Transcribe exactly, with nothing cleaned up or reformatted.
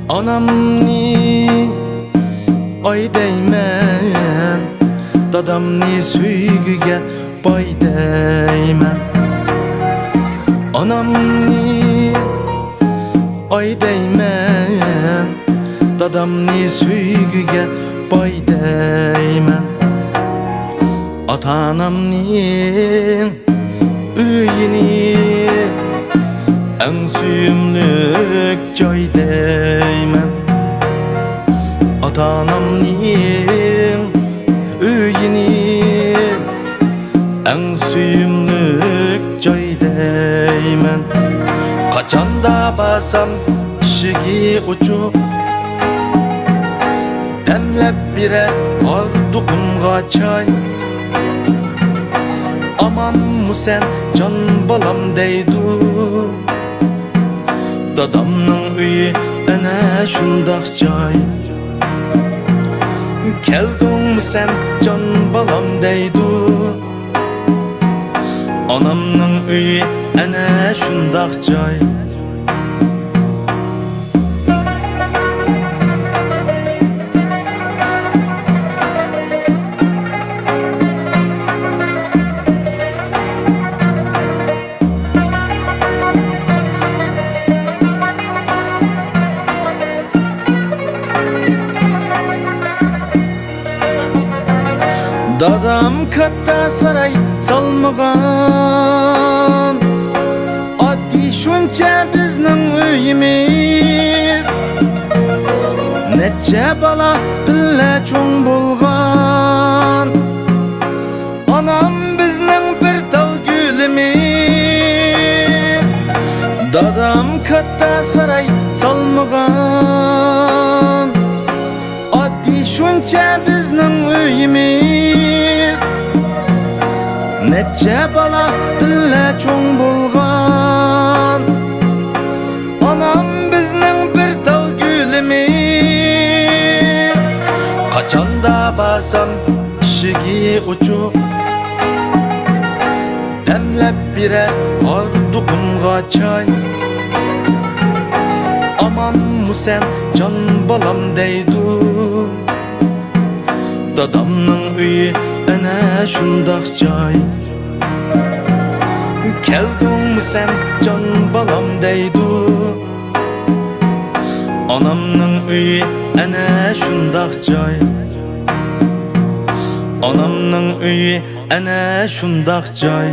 ئانامنى ئاي دەيمەن، دادامنى سۆيگۈگە باي دەيمەن. ئانامنى ئاي دەيمەن، دادامنى سۆيگۈگە باي دەيمەن. ئاتا-ئانامنىڭ ئۆيىنى ئەڭ سۆيۈملۈك جاي دەيمەن. ئاتا-ئانامنىڭ ئۆيىنى ئەڭ سۆيۈملۈك جاي دەيمەن. قاچاندا بارسام ئىشىكى ئوچۇق، دەملەپ بېرەر ھاردۇقۇمغا چاي. «ئامانمۇسەن جان بالام؟» دەيدۇ. دادامنىڭ ئۆيى ئەنە شۇنداق جاي. «كەلدىڭمۇ سەن جان بالام؟» دەيدۇ. ئانامنىڭ ئۆيى ئەنە شۇنداق جاي. دادام كاتتا ساراي سالمىغان، ئاددىي شۇنچە بىزنىڭ ئۆيىمىز. نەچچە بالا بىللە چوڭ بولغان، ئانام بىزنىڭ بىر تال گۈلىمىز. دادام كاتتا ساراي سالمىغان، ئاددىي شۇنچە بىزنىڭ ئۆيىمىز. نەچچە بالا بىللە چوڭ بولغان، ئانام بىزنىڭ بىر تال گۈلىمىز. قاچاندا بارسام ئىشىكى ئوچۇق، دەملەپ بېرەر ھاردۇقۇمغا چاي. «ئامانمۇسەن جان بالام؟» دەيدۇ. دادامنىڭ ئۆيى ئەنە شۇنداق جاي. «كەلدىڭمۇ سەن جان بالام؟» دەيدۇ. ئانامنىڭ ئۆيى ئەنە شۇنداق جاي. ئانامنىڭ ئۆيى ئەنە شۇنداق جاي.